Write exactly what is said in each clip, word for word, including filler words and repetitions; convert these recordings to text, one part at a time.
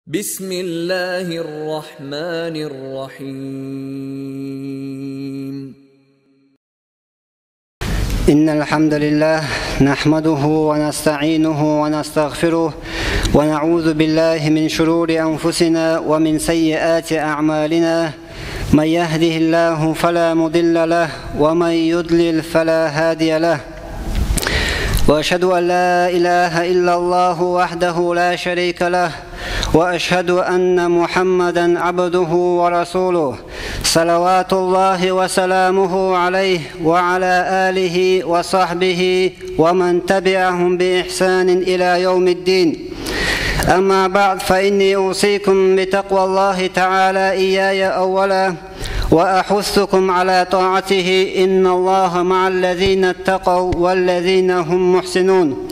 بسم الله الرحمن الرحيم. إن الحمد لله نحمده ونستعينه ونستغفره، ونعوذ بالله من شرور أنفسنا ومن سيئات أعمالنا. من يهده الله فلا مضل له، ومن يضلل فلا هادي له. وأشهد أن لا إله إلا الله وحده لا شريك له، وأشهد أن محمدا عبده ورسوله، صلوات الله وسلامه عليه وعلى آله وصحبه ومن تبعهم بإحسان إلى يوم الدين. أما بعد، فإني أوصيكم بتقوى الله تعالى إياي أولا، وأحثكم على طاعته، إن الله مع الذين اتقوا والذين هم محسنون.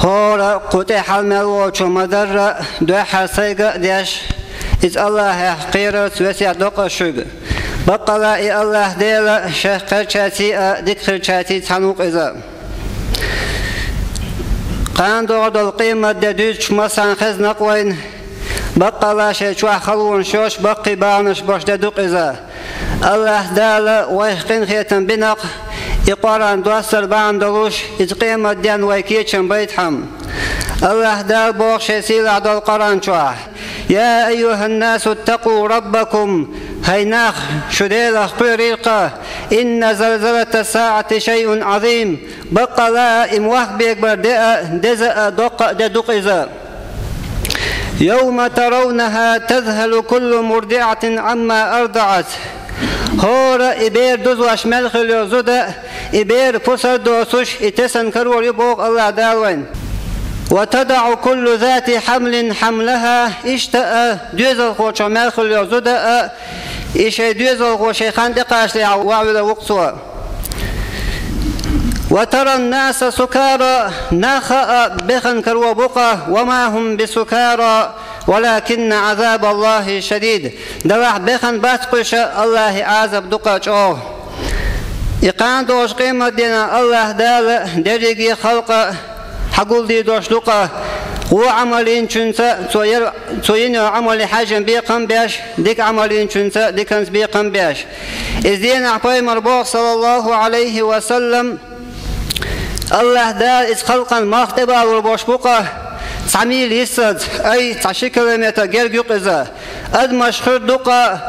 ХӀора кху тӀехьа мел волчо ма-дарра, дуьххьара сайга а деш, иза Аллахьах кхерарца весет до-кх шуьга. Баккъала а и Аллахь Дела шайх кхерчаьрций а, дика хилчаьрций цхьаьна ву-кх иза. Кхана догӀа долу къематде дуьйцуш массарна хезна-кх вайна, баккъала а шайн чохь халонаш йолуш, баккхий баланаш болуш де ду-кх иза. Аллахь Дала вайх къинхетам бина-кх, и Къуръан доссар бахьана долуш, иза къематденна вай кечам байтахьама. Аллахь Дала боху шайн сийлахь долу Къуръан чохь: «يا أيها الناس اتقوا ربكم», хӀай нах, шу Делах кхоьрийла-кха, «إن زلزلة الساعة شيء عظيم», баккъала а и мохк бегабар де а, деза а, доккха а де ду-кх иза. «يوم ترونها تذهل كل مرضعة عما أرضعت». ХӀора и бер дузош мел хилла йолу зуда, и бер пусар а доцуш, и тесна карор ю боху Аллахь Дала вайна. «وتضع كل ذات حمل حملها», иштта а доьзалхочух мел хилла йолу зуда а, и шайн доьзалхо шайн хан тӀекхачалехь ваьхьавелла ву-кх цо. «وترى الناس سكارى», нах а бехна карор бу-кха, «وما هم بسكارى ولكن عذاب الله شديد». Делахь бехна бац-кх уьш, Аллахьан Ӏазап ду-кха чӀогӀа. И кхана долчу къематдийнахь Аллахь Дала дерриге халкъ хьагулдийр долуш ду-кха, вон Ӏамал йинчуьнца цо яр-, цо йина йолу Ӏамале хьаьжжина бекхам а беш, дика Ӏамал йинчуьнца диканца бекхам а беш. Иза дийнахь пайхамар боху, саллаллаху Ӏалайхи ва саллам, Аллахь Дала иза халкъан малх тӀебалор болуш бу-кха, цхьа мийла йиссаза, ай, цхьа ши километр герга ю-кх иза. Адамаш хуьр ду-кха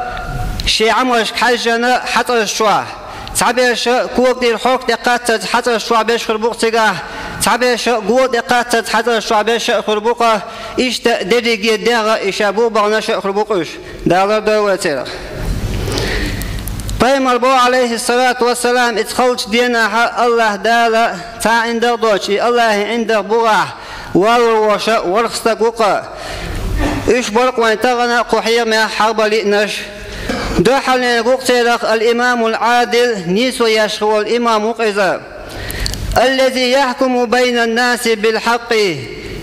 шен Ӏамалшка хьаьжжина хьацӀарш чохь. Цхьаберш а кога тӀера хьорк тӀе кхаччалц хьацӀарш чохь берш хуьр бу-кха цигахь, цхьаберш а гога тӀе кхаччалц хьацӀарш чохь берш а хуьр бу-кха, иштта дерриге дегӀ а и ша бух баханарш а хуьр бу-кха уьш. Дала лардойла вай церах. Пайхамар боху, Ӏалайхиссалату вассалам, иза халчу дийнахь Аллахь Дала цхьа ӀиндагӀ а доцуш, и Аллахьан ӀиндагӀ бухахь валор волуш ворхӀ стаг ву-кха. Уьш бара-кх вайн тахана кху хьехамехь хьалха бан лиънарш. Дуьххьарлерниг ву-кха церах ал-имамул Ӏадил, нийсо еш хилла волу имам ву-кха иза. «الذي يحكم بين الناس بالحق»,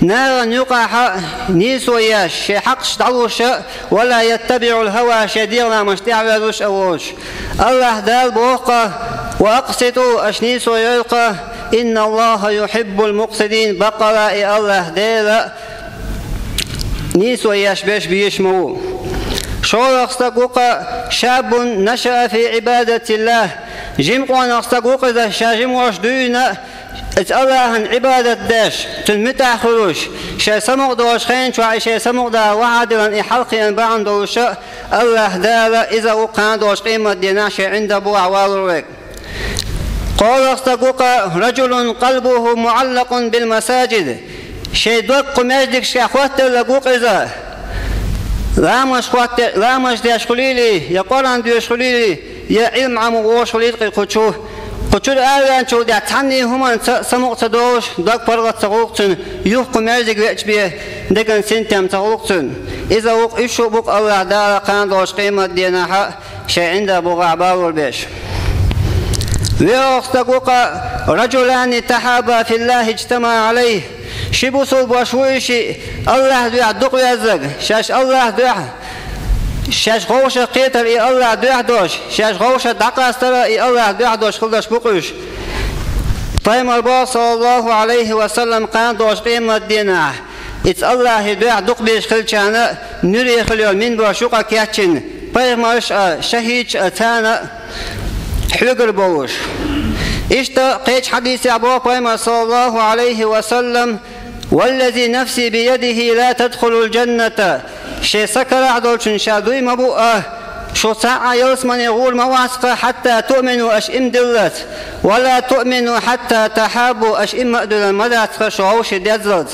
нахана юкъахь нийсо еш, шайн хьакъаш дӀалуш а, «ولا يتبع الهوى», шайн дегӀан ламасташна тӀаьхьавоьдуш а воцуш. Аллахь Дала боху-кха: «وأقسطوا», аша нийсо йойла-кха, «إن الله يحب المقسطين», баккъала а и Аллахь Дела нийсо еш берш безаш ма ву. ШолгӀа стаг ву-кха: «شاب نشأ في عبادة الله», жима къонах стаг ву-кха иза, ша жима волуш дуьйна, иза Аллахьан Ӏибадат деш, цунна муьтӀахь хуьлуш, шайн самукъа долуш хенан чохь и шайн самукъа Дала вахьа диллина и хьалакхиъна бахьана долуш а, Аллахь Дала иза ву кхана долчу къематдийнахь шайн ӀиндагӀ бухахь валур верг. КхоалгӀа стаг ву-кха: «رجل قلبه معلق بالمساجد». Шайн дог кху маьждигашкахь хӀоттаелларг ву-кха иза. Ламазаш хӀотте-, ламазаш деш хуьлийла, я Къуръан доьшуш хуьлийла, я Ӏилма Ӏамор волуш хуьлийла кху чу. Кху чуьра араваьллачул тӀаьхьа цхьанна а хӀуманца самукъа ца долуш, дог паргӀат ца хуьлу-кха цуьнан, юха кху маьждиг веача бен деган синтем ца хуьлу-кха цуьнан. Иза ву-кха, уьш а бу-кха Аллахь Дала кхана долчу къематдийнахь шайн ӀиндагӀ бухахь балор беш. ВоьалгӀа стаг ву-кха: «رجلان تحابا في الله اجتمعا عليه». Ши бусулба ваша ву и шиъ, Аллахьан дуьхьа дукха веззиг, шаьш Аллахьан дуьхьа, шаьш вовшах кхетар и Аллахьан дуьхьа долуш, шаьш вовшах дӀакъастар а и Аллахьан дуьхьа долуш хила дерш бу-кха уьш. Пайхамар боху, саллаллаху Ӏалайхи ва саллам, кхана долчу къематдийнахь Иза Аллахьан дуьхьа дукха дезаш хилчарна нуьре хила йолу минбарш юкъа кечйина, пайхамарш а, шахӀидаш а царна хьоьгур болуш. Иштта кхечу хьадисехь боху пайхамар, саллаллаху Ӏалайхи ва саллам: «Валлази нафси биядихи ла тадхулул джанната». Шен са карахь долчун ша дуй ма бу а, шу цхьа а ялсамане гӀур ма вац-кха, хьатта туъмину, аша иман диллалц, ва ла туъмину хьатта тахьаббу, аша иман а дуьллур ма дац-кха шу вовшийн деззалц.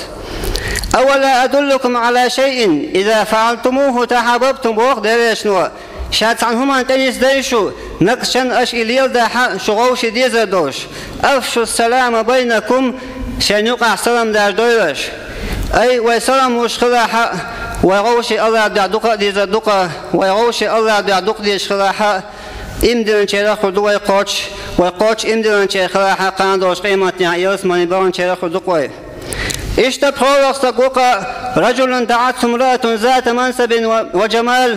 «Авала адуллукум Ӏала шайин, иза фаӀалтумуху тахьабабтум», боху Делан Элчано. Ша цхьана хӀуманна тӀе нисдай шу, нагахь санна аша и леладахь а, шу вовшийн дезар долуш. «Афшу салама байнакум», шайн юкъахь салам даржадойла аша. Ай, вай салам луш хилахь а, вай вовшийн Аллахьан дуьхьа дукха а дезар ду-кха, вай вовшийн Аллахьан дуьхьа дукха дезаш хилахь а, иман диллинчарах а хир ду вай кхоччуш, вай кхоччуш иман диллинчарах хилахь а, кхана долчу къематдийнахь ялсамане баханчарах а хир ду-кх вай. Иштта пхоьалгӀа стаг ву-кха: «Раджулун даӀатху имраатун зата мансабин ва, ва джамал».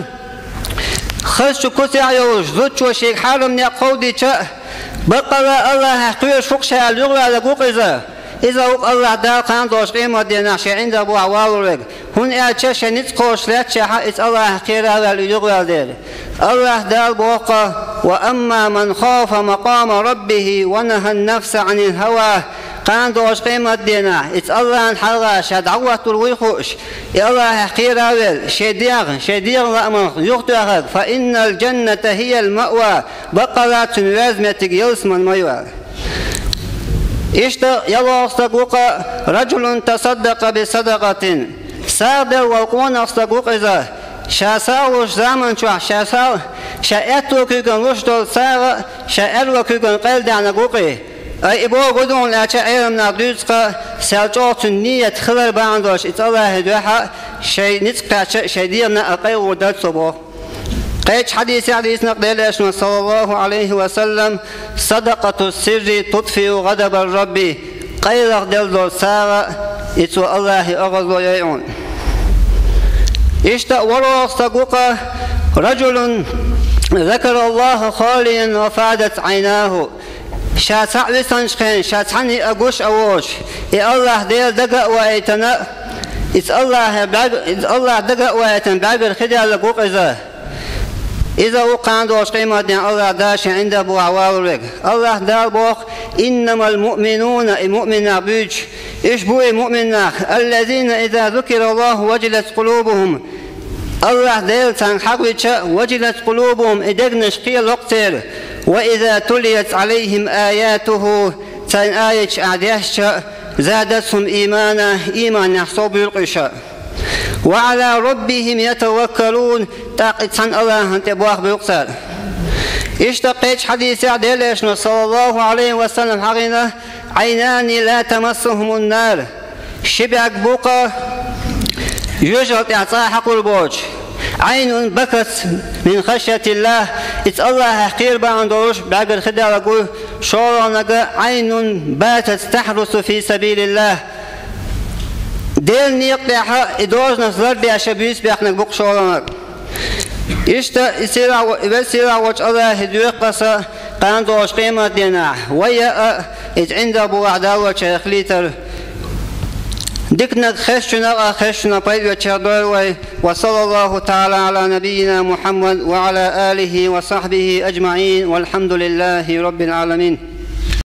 Хазачу куьцехь йолуш зудчо шега хьарам некъ кховдийча а, баккъалла Аллахьах кхоьруш ву-кх ша аьлла юхаваьлларг ву-кх иза. Иза ву-кх Аллахьан Дала кхана долчу къематдийнахь шен ӀиндагӀ бухахь валалург. ХӀунда аьлча шен ницкъ кхочуш лаьтташехь а, иза Аллахьах кхера а ваьлла юхаваьлла дела. Аллахьан Дала боху-кха: «Ва амма ман хафа макъама раббихи ва нахьан нафса Ӏанил хьава». Кхана долчу къематдийнахь иза Аллахьан хьалха ша дӀахӀоттор вуй хууш, и Аллахьах кхера а велла, шен дегӀ, шен дегӀан лаамах юхатоьхнарг, «фа иннал джанната хӀиял маъва», баккъалла цуьнан верза меттиг ялсамани ма ю аьлла. Иштта ялхолгӀа стаг ву-кха: «Раджулун тасаддакъа би садакъатин». СагӀа делла волу къонах стаг ву-кх иза. Ша сагӀа луш заман чохь ша сагӀа, ша аьтто куьйгана луш долу сагӀа а, ша аьрру куьйгана къайладаьхьнарг ву-кх и. Ай, и бохург хӀун ду аьлча, Ӏеламнаха дуьйцу-кха, сел чӀогӀа цуьнан нийят хилар бахьана долуш, иза Аллахьан дуьхьа шайн ницкъ кхаьчча а, шайн дегӀана а къайгӀур дара цо боху. Кхечу хьадисехь дийцина-кх Делан Элчано, саллаллаху Ӏалайхи ва саллам: «Садакъату сирри тутфиу гӀадабар Рабби». Къайлаха делла долу сагӀа, и цо Аллахьан огӀазло йойъу. Иштта а ворхӀалгӀа стаг ву-кха: «Раджулун закараллаха халиян ва фадат Ӏайнаху». Ша цхьаъ висанчу хенахь, ша цхьаьна а гуш а воцуш, и Аллахь Дела дага а ваийтина, иза Аллахье бӀаьрг-, иза Аллахь дага а ваийтина бӀаьргара хи даьлларг ву-кх иза. Иза ву кхана долчу къематдийнахь Аллахь Дала шен ӀиндагӀ бухахь валалург. Аллахь Дала боху: «Иннамал муъминуна», и муъмин нах буьйцуш, уьш бу и муъмин нах, «аллазина иза зукираллаху важилат къулубухум». Аллахь Дела царна хьахийча, «важилат къулубухум», и дегнаш кхело-кх церан, «ва иза тулият Ӏалайхим аятуху», царна аяташ ахь дешча, «задатхум иймана», ийманехь сов буьйлу-кх уьш. «Ва Ӏала раббихим ятаваккалун», тӀаккха и цхьана Аллахьана тӀе болх буьйлу-кх цара. Иштта кхечу хьадисехь Делан Элчано, саллаллаху Ӏалайхи ва саллам, хьахийна: «Ӏайнани ла тамассухумун нар». Ши бӀаьрг бу-кха, жоьжал тӀехь цӀа хьакхур боцуш. «Ӏайнун бакат мин хашйатиллахь», иза Аллахьах кхера бахьана долуш бӀаьргара хи даьлларг ву, шолгӀаниг: «Ӏайнун батат тахьрусу фи сабилиллахь». Делан некъа тӀехь и дозанаш лардеш буьйса баьхнарг бу-кх шолгӀаниг. Иштта и сийлахь во-, веза-сийлахь волчу Аллахье доьху аса, кхана долчу къематдийнахь вайна а, иза ӀиндагӀ бухахь далочарех хилийтар. Диканиг хезначунна а, хезначунна пайда оьцуш дойла вай. Ва саллаллаху таӀала Ӏала набиййина Мухьаммад ва Ӏала алихи ва сахьбихи аджмаӀин. Валхьамдулиллахи раббил Ӏаламин.